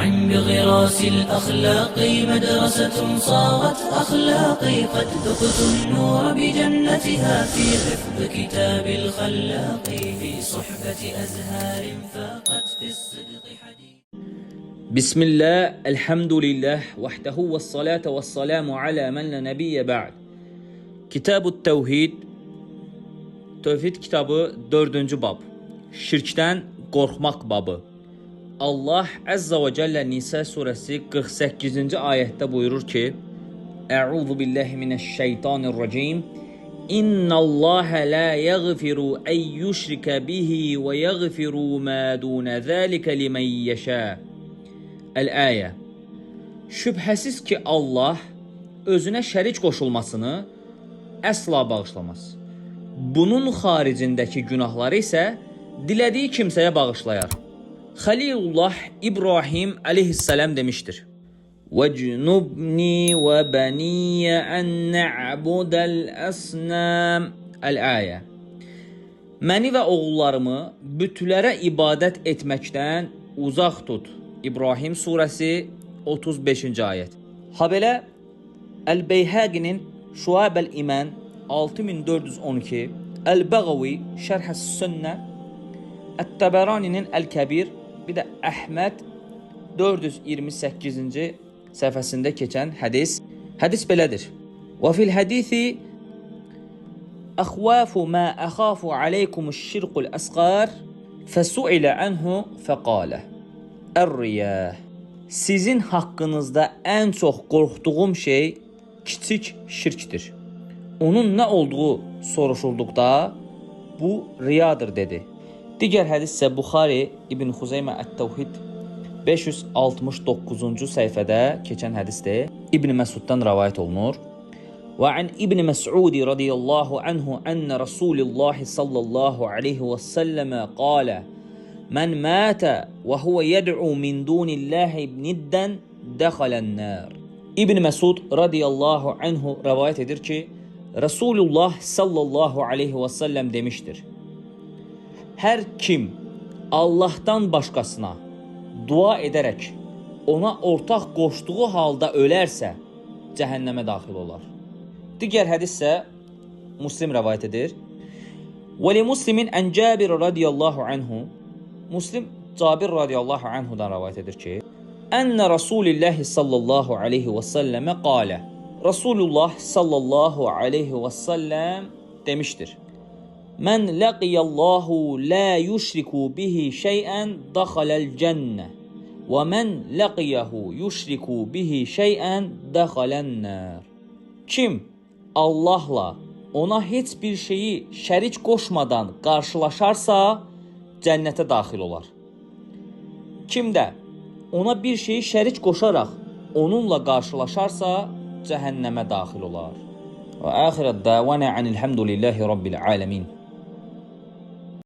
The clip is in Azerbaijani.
أنعم بغراس الأخلاق، مدرسة صاغت أخلاقي، قد ذقت النور بجنتها في حفظ كتاب الخلاق، في صحبة أزهار فاقت في الصدق حديث. Bismillah, elhamdülillah, vahdehu ve salatu ve selamu ala men la nebiyye ba'd. Kitab-ı Tevhid, Tövhid kitabı 4. Bab. Şirkdən qorxmaq babı. Allah Əzza və Cəllə Nisa surəsi 48-ci ayətdə buyurur ki: Əuzu billahi mineşşeytanirracim. İnnallaha la yaghfiru en yushrika bihi ve yaghfiru ma dun zalika limen yasha. Əl-Ayə. Şübhəsiz ki, Allah özünə şərik qoşulmasını əsla bağışlamaz. Bunun xaricindəki günahları isə dilədiyi kimsəyə bağışlayar. Xəlilullah İbrahim əleyhissalam demişdir: "Vecnubni və bəniyyə ən na'budəl əsnam." Əl-Ayə. Məni və oğullarımı bütlərə ibadət etməkdən uzaq tut. İbrahim surəsi 35-ci ayət. Habelə Əl-Beyhəqinin Şuab-əl-İman 6412, Əl-Bəğavi Şərh-əs-Sünnə, Ət-Təbəraninin Əl-Kəbir, bir də Əhməd 428-ci səhifəsində keçən hədis. Hədis belədir. Və fil hədisi əxvafu ma əxafu aleykumüş-şirkul əsqar fəsuilə anhu fəqalə Ər-riyah. Sizin haqqınızda ən çox qorxduğum şey kiçik şirkdir. Onun nə olduğu soruşulduqda bu riyadır dedi. Digər hədis isə Buxari İbn Xuzeymə Ət-Təvhid 569-cu səhifədə keçən hədisdir. İbn Məsuddan rəvayət olunur. Və an İbn Məsud radiyallahu anhu enne Rasulullah sallallahu aleyhi və səlləmə qalə: Mən mətə və huve yed'u min dunillahi niddən dəxələn-nar. İbn Məsud radiyallahu anhu rəvayət edir ki, Rasulullah sallallahu aleyhi və səlləm demişdir: Hər kim Allahdan başqasına dua edərək ona ortaq qoşduğu halda ölərsə, cəhənnəmə daxil olar. Digər hədis isə Muslim rəvayət edir. Və li Muslimin ən Cabir radiyallahu anhu, Muslim Cabir radiyallahu anhudan rəvayət edir ki, Ənə Rasulillah sallallahu aleyhi və səlləmə qalə. Rasulullah sallallahu aleyhi və səlləm demişdir: Mən ləqiyallahu la yüşriku bihi şeyən dəxaləl cənnə və mən ləqiyahu yüşriku bihi şeyən dəxalən-nar. Kim Allahla ona heç bir şeyi şərik qoşmadan qarşılaşarsa, cənnətə daxil olar. Kim də ona bir şeyi şərik qoşaraq onunla qarşılaşarsa, cəhənnəmə daxil olar. Və axirət davana anilhamdülillahi rabbil alamin.